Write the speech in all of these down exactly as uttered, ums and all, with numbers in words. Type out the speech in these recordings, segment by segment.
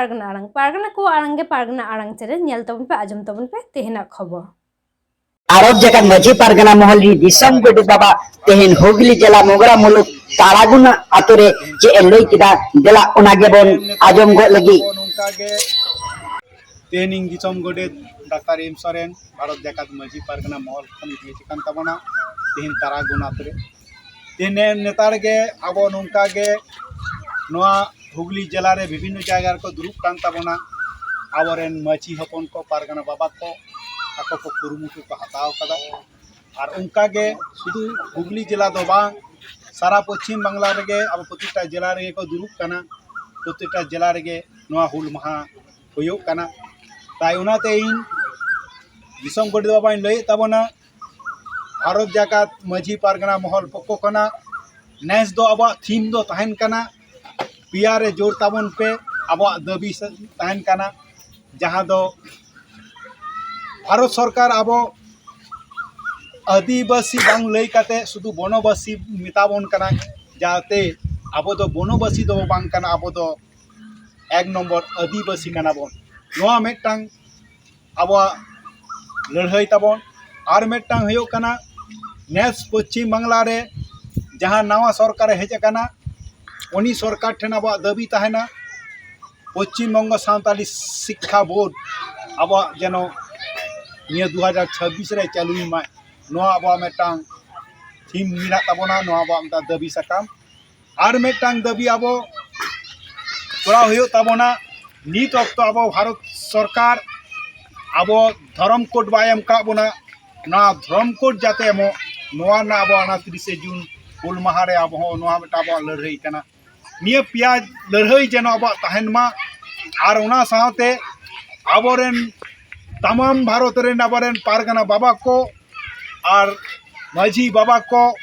ᱯᱟᱨᱜᱟᱱᱟ ᱟᱲᱟᱝ, ᱯᱟᱨᱜᱟᱱᱟ ᱠᱚᱣᱟᱜ ᱟᱲᱟᱝ ᱜᱮ ᱯᱟᱨᱜᱟᱱᱟ ᱟᱲᱟᱝ ᱪᱮᱱᱮᱞ, ᱧᱮᱞ ᱛᱟᱵᱚᱱ ᱯᱮ, ᱟᱸᱡᱚᱢ ᱛᱟᱵᱚᱱ ᱯᱮ ᱛᱮᱦᱮᱧᱟᱜ ᱠᱷᱚᱵᱚᱨ᱾ ᱟᱨᱚᱵ ᱡᱟᱠᱟᱛ ᱢᱟᱹᱡᱷᱤ ᱯᱟᱨᱜᱟᱱᱟ ᱢᱚᱦᱚᱞ ᱨᱤᱱ ᱫᱤᱥᱚᱢ ᱜᱚᱰᱮᱛ ᱵᱟᱵᱟ ᱛᱮᱦᱮᱧ ᱦᱩᱜᱽᱞᱤ ᱡᱮᱞᱟ ᱢᱚᱜᱽᱨᱟ ᱢᱩᱞᱩᱠ ᱛᱟᱨᱟᱜᱩᱱᱟ ᱟᱛᱳ ᱨᱮ ᱪᱮᱫ ᱮ ᱞᱟᱹᱭ ᱠᱮᱫᱟ, ᱫᱮᱞᱟ ᱚᱱᱟ ᱜᱮᱵᱚᱱ ᱟᱸᱡᱚᱢ ᱜᱚᱫ ᱞᱟᱹᱜᱤᱫ᱾ ᱱᱚᱝᱠᱟ ᱜᱮ ᱛᱮᱦᱮᱧ ᱤᱧ ᱫᱤᱥᱚᱢ ᱜᱚᱰᱮᱛ ᱰᱟᱠᱛᱟᱨ ᱮᱢ ᱥᱚᱨᱮᱱ, ᱵᱷᱟᱨᱚᱛ ᱡᱟᱠᱟᱛ ᱢᱟᱹᱡᱷᱤ ᱯᱟᱨᱜᱟᱱᱟ ᱢᱚᱦᱚᱞ ᱠᱷᱚᱱ ᱤᱧ ᱦᱮᱡ ᱟᱠᱟᱱ ᱛᱟᱵᱚᱱᱟ ᱛᱮᱦᱮᱧ ᱛᱟᱨᱟᱜᱩᱱᱟ ᱟᱛᱳ ᱨᱮ᱾ ᱛᱮᱦᱮᱧ ᱱᱮᱛᱟᱨ ᱜᱮ ᱟᱵᱚ ᱱᱚᱝᱠᱟ ᱜᱮ ᱱᱚᱣᱟ ᱦᱩᱜᱽᱞᱤ ᱡᱮᱞᱟ ᱨᱮ ᱵᱤᱵᱷᱤᱱᱱᱚ ᱡᱟᱭᱜᱟ ᱨᱮᱠᱚ ᱫᱩᱲᱩᱵ ᱠᱟᱱ ᱛᱟᱵᱚᱱᱟ᱾ ᱟᱵᱚᱨᱮᱱ ᱢᱟᱹᱡᱷᱤ ᱦᱚᱯᱚᱱ ᱠᱚ, ᱯᱟᱨᱜᱟᱱᱟ ᱵᱟᱵᱟ ᱠᱚ, ᱟᱠᱚ ᱠᱚ ᱠᱩᱨᱩᱢᱩᱴᱩ ᱠᱚ ᱦᱟᱛᱟᱣ ᱠᱟᱫᱟ᱾ ᱟᱨ ᱚᱱᱠᱟ ᱜᱮ ᱥᱩᱫᱷᱩ ᱦᱩᱜᱽᱞᱤ ᱡᱮᱞᱟ ᱫᱚ ᱵᱟᱝ, ᱥᱟᱨᱟ ᱯᱚᱪᱷᱤᱢ ᱵᱟᱝᱞᱟ ᱨᱮᱜᱮ ᱟᱵᱚ ᱯᱨᱚᱛᱤᱴᱟ ᱡᱮᱞᱟ ᱨᱮᱜᱮ ᱠᱚ ᱫᱩᱲᱩᱵ ᱠᱟᱱᱟ, ᱯᱨᱚᱛᱤᱴᱟ ᱡᱮᱞᱟ ᱨᱮᱜᱮ ᱱᱚᱣᱟ ᱦᱩᱞ ᱢᱟᱦᱟ ᱦᱩᱭᱩᱜ ᱠᱟᱱᱟ᱾ ᱛᱟᱭ ᱚᱱᱟᱛᱮ ᱤᱧ ᱫᱤᱥᱚᱢ ᱜᱚᱰᱮᱛ ᱵᱟᱵᱟᱧ ᱞᱟᱹᱭᱮᱫ ᱛᱟᱵᱚᱱᱟ, ᱵᱷᱟᱨᱚᱛ ᱡᱟᱠᱟᱛ ᱢᱟᱹᱡᱷᱤ ᱯᱟᱨᱜᱟᱱᱟ ᱢᱚᱦᱚᱞ ᱯᱚᱠᱠᱷᱚ ᱠᱷᱚᱱᱟᱜ ᱱᱮᱥ ᱫᱚ ᱟᱵᱚᱣᱟᱜ ᱛᱷᱤᱢ ᱫᱚ ᱛᱟᱦᱮᱱ ᱠᱟᱱᱟ, ᱯᱮᱭᱟ ᱨᱮ ᱡᱳᱨ ᱛᱟᱵᱚᱱ ᱯᱮ, ᱟᱵᱚᱣᱟᱜ ᱫᱟᱹᱵᱤ ᱥᱮ-, ᱛᱟᱦᱮᱱ ᱠᱟᱱᱟ, ᱡᱟᱦᱟᱸ ᱫᱚ ᱵᱷᱟᱨᱚᱛ ᱥᱚᱨᱠᱟᱨ ᱟᱵᱚ ᱟᱹᱫᱤᱵᱟᱹᱥᱤ ᱵᱟᱝ ᱞᱟᱹᱭ ᱠᱟᱛᱮ ᱥᱩᱫᱷᱩ ᱵᱚᱱᱚᱵᱟᱥᱤ ᱢᱮᱛᱟ ᱵᱚᱱ ᱠᱟᱱᱟ, ᱡᱟᱛᱮ ᱟᱵᱚ ᱫᱚ ᱵᱚᱱᱚᱵᱟᱥᱤ ᱫᱚ ᱵᱟᱝ ᱠᱟᱱᱟ, ᱟᱵᱚ ᱫᱚ ᱮᱠ ᱱᱚᱢᱵᱚᱨ ᱟᱹᱫᱤᱵᱟᱹᱥᱤ ᱠᱟᱱᱟ ᱵᱚᱱ᱾ ᱱᱚᱣᱟ ᱢᱤᱫᱴᱟᱝ ᱟᱵᱚᱣᱟᱜ ᱞᱟᱹᱲᱦᱟᱹᱭ ᱛᱟᱵᱚᱱ᱾ ᱟᱨ ᱢᱤᱫᱴᱟᱝ ᱦᱩᱭᱩᱜ ᱠᱟᱱᱟ, ᱱᱮᱥ ᱯᱚᱪᱷᱤᱢ ᱵᱟᱝᱞᱟ ᱨᱮ ᱡᱟᱦᱟᱸ ᱱᱟᱣᱟ ᱥᱚᱨᱠᱟᱨᱮ ᱦᱮᱡ ᱟᱠᱟᱱᱟ, ᱩᱱᱤ ᱥᱚᱨᱠᱟᱨ ᱴᱷᱮᱱ ᱟᱵᱚᱣᱟᱜ ᱫᱟᱹᱵᱤ ᱛᱟᱦᱮᱱᱟ, ᱯᱚᱪᱷᱤᱢ ᱵᱚᱝᱜᱚ ᱥᱟᱱᱛᱟᱞᱤ ᱥᱤᱠᱠᱷᱟ ᱵᱳᱨᱰ ᱟᱵᱚᱣᱟᱜ ᱡᱮᱱᱚ ᱱᱤᱭᱟᱹ ᱫᱩ ᱦᱟᱡᱟᱨ ᱪᱷᱟᱵᱵᱤᱥ ᱨᱮ ᱪᱟᱹᱞᱩᱭ ᱢᱟᱭ᱾ ᱱᱚᱣᱟ ᱟᱵᱚᱣᱟᱜ ᱢᱤᱫᱴᱟᱝ ᱛᱷᱤᱢ ᱢᱮᱱᱟᱜ ᱛᱟᱵᱚᱱᱟ, ᱱᱚᱣᱟ ᱟᱵᱚᱣᱟᱜ ᱢᱤᱫᱴᱟᱝ ᱫᱟᱹᱵᱤ ᱥᱟᱠᱟᱢ᱾ ᱟᱨ ᱢᱤᱫᱴᱟᱝ ᱫᱟᱹᱵᱤ ᱟᱵᱚ ᱠᱚᱨᱟᱣ ᱦᱩᱭᱩᱜ ᱛᱟᱵᱚᱱᱟ, ᱱᱤᱛ ᱚᱠᱛᱚ ᱟᱵᱚ ᱵᱷᱟᱨᱚᱛ ᱥᱚᱨᱠᱟᱨ ᱟᱵᱚ ᱫᱷᱚᱨᱚᱢ ᱠᱳᱰ ᱵᱟᱭ ᱮᱢ ᱠᱟᱜ ᱵᱚᱱᱟ, ᱱᱚᱣᱟ ᱫᱷᱚᱨᱚᱢ ᱠᱳᱰ ᱡᱟᱛᱮ ᱮᱢᱚᱜ, ᱱᱚᱣᱟ ᱨᱮᱱᱟᱜ ᱟᱵᱚ ᱚᱱᱟ ᱛᱤᱨᱤᱥᱮ ᱡᱩᱱ ᱦᱩᱞ ᱢᱟᱦᱟ ᱨᱮ ᱟᱵᱚ ᱦᱚᱸ ᱱᱚᱣᱟ ᱢᱤᱫᱴᱟᱝ ᱟᱵᱚᱣᱟᱜ ᱞᱟᱹᱲᱦᱟᱹᱭ ᱠᱟᱱᱟ᱾ ᱱᱤᱭᱟᱹ ᱯᱮᱭᱟ ᱞᱟᱹᱲᱦᱟᱹᱭ ᱡᱮᱱᱚ ᱟᱵᱚᱣᱟᱜ ᱛᱟᱦᱮᱱ ᱢᱟ᱾ ᱟᱨ ᱚᱱᱟ ᱥᱟᱶᱛᱮ ᱟᱵᱚᱨᱮᱱ ᱛᱟᱢᱟᱢ ᱵᱷᱟᱨᱚᱛ ᱨᱮᱱ ᱟᱵᱚᱨᱮᱱ ᱯᱟᱨᱜᱟᱱᱟ ᱵᱟᱵᱟ ᱠᱚ ᱟᱨ ᱢᱟᱹᱡᱷᱤ ᱵᱟᱵᱟ ᱠᱚ,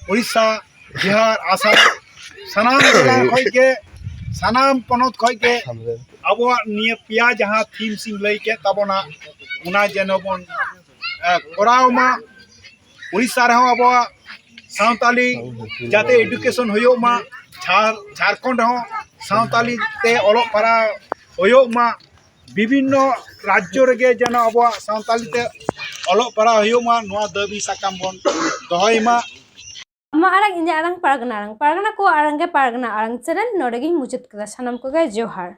ᱩᱲᱤᱥᱥᱟ, ᱵᱤᱦᱟᱨ, ᱟᱥᱟᱢ, ᱥᱟᱱᱟᱢ ᱡᱮᱞᱟ ᱠᱷᱚᱡ ᱜᱮ, ᱥᱟᱱᱟᱢ ᱯᱚᱱᱚᱛ ᱠᱷᱚᱡ ᱜᱮ ᱟᱵᱚᱣᱟᱜ ᱱᱤᱭᱟᱹ ᱯᱮᱭᱟ ᱡᱟᱦᱟᱸ ᱛᱷᱤᱢ ᱥᱤᱧ ᱞᱟᱹᱭ ᱠᱮᱫ ᱛᱟᱵᱚᱱᱟ, ᱚᱱᱟ ᱡᱮᱱᱚ ᱵᱚᱱ, ᱮ, ᱠᱚᱨᱟᱣ ᱢᱟ᱾ ᱩᱲᱤᱥᱥᱟ ᱨᱮᱦᱚᱸ ᱟᱵᱚᱣᱟᱜ ᱥᱟᱱᱛᱟᱞᱤ ᱡᱟᱛᱮ ᱮᱰᱩᱠᱮᱥᱚᱱ ᱦᱩᱭᱩᱜ ᱢᱟ, ᱡᱷᱟᱲ-, ᱡᱷᱟᱲᱠᱷᱚᱸᱰ ᱨᱮᱦᱚᱸ ᱥᱟᱶᱛᱟᱞᱤ ᱛᱮ ᱚᱞᱚᱜ ᱯᱟᱲᱦᱟᱣ ᱦᱩᱭᱩᱜ ᱢᱟ, ᱵᱤᱵᱷᱤᱱᱱᱚ ᱨᱟᱡᱽᱡᱚ ᱨᱮᱜᱮ ᱡᱮᱱᱚ ᱟᱵᱚᱣᱟᱜ ᱥᱟᱶᱛᱟᱞᱤ ᱛᱮ ᱚᱞᱚᱜ ᱯᱟᱲᱦᱟᱣ ᱦᱩᱭᱩᱜ ᱢᱟ, ᱱᱚᱣᱟ ᱫᱟᱹᱵᱤ ᱥᱟᱠᱟᱢ ᱵᱚᱱ ᱫᱚᱦᱚᱭ ᱢᱟ᱾ ᱟᱢᱟᱜ ᱟᱲᱟᱝ ᱤᱧᱟᱹᱜ ᱟᱲᱟᱝ ᱯᱟᱨᱜᱟᱱᱟ ᱟᱲᱟᱝ ᱯᱟᱨᱜᱟᱱᱟ ᱠᱚ ᱟᱲᱟᱝ ᱜᱮ ᱯᱟᱨᱜᱟᱱᱟ ᱟᱲᱟᱝ ᱪᱮᱱᱮᱞ ᱱᱚᱰᱮ ᱜᱤᱧ ᱢᱩᱪᱟᱹᱫ ᱠᱮᱫᱟ᱾ ᱥᱟᱱᱟᱢ ᱠᱚᱜᱮ ᱡᱚᱦᱟᱨ᱾